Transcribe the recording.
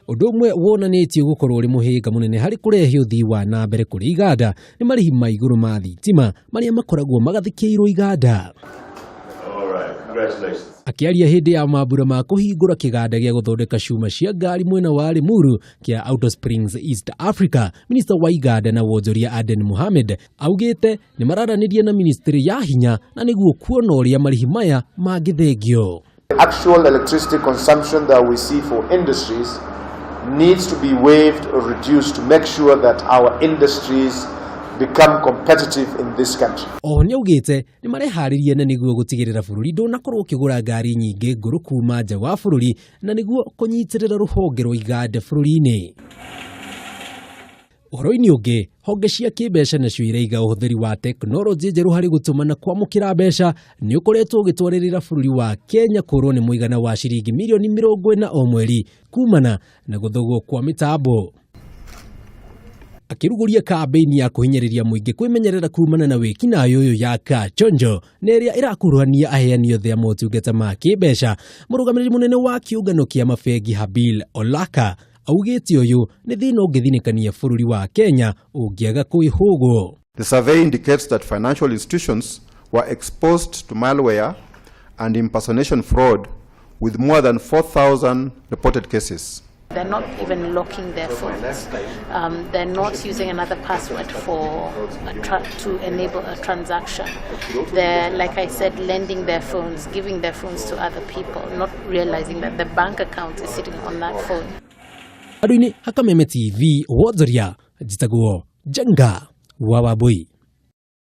Ũndũ ũmwe wonanĩtio gũkorwo ũrĩ mũhĩnga mũnene harĩ kũrehe ũthii wa na mbere kũrĩ iganda nĩ marĩhi ma igũrũ ma thitima marĩa makoragwo magathĩkĩirwo iganda. Akĩaria hĩndĩ ya mambura ma kũhingũra kĩganda gĩa gũthondeka cuma cia ngari mwena wa Limuru kĩa Auto Springs East Africa, minista wa iganda na wonjoria Aden Mohamed augĩte nĩ mararanĩria na ministry ya hinya na nĩguo kuona ũrĩa marĩhi maya mangĩthengio. The actual electricity consumption that we see for industries needs to be waived or reduced to make sure that our industries become competitive in this country. Oho nĩaugĩte nĩ mareharĩria na nĩguo gũtigĩrĩra bũrũri ndũnakorwo ũkĩgũra ngari nyingĩ ngũrũ kuma nja wa bũrũri na nĩguo kũnyitĩrĩra rũhonge rwa iganda bũrũri-inĩ. Ũhoro-inĩ ũngĩ, honge cia kĩmbeca nacio iraiga ũhũthĩri wa tekinoronjĩ njerũ harĩ gũtũma na kwamũkĩra mbeca nĩ ũkoretwo ũgĩtwarĩrĩra bũrũri wa Kenya kũrwo nĩ mũigana wa ciringi mirioni 40 o mweri kumana na gũthogwo kwa mĩtambo. Akĩrugũria kambĩini ya kũhinyĩrĩria mũingĩ kwĩmenyerera kumana na wĩkinaĩ ũyũ ya Kachonjo na ĩrĩa ĩrakuruhania aheani othe a motungata ma kĩmbeca, mũrũgamĩrĩri mũnene wa kĩũngano kĩa mabengi Habil Olaka augĩte ũyũ nĩ thĩna ũngĩthinĩkania bũrũri wa Kenya ũngĩaga kwĩhũgwo. The survey indicates that financial institutions were exposed to malware and impersonation fraud with more than 4,000 reported cases. They're not even locking their phones. They're not using another password for a to enable a transaction. They're, like I said, lending their phones, giving their phones to other people, not realizing that the bank account is sitting on that phone. Andũ-inĩ Hakameme TV wonjoria njĩtagwo Njenga wa Wambui.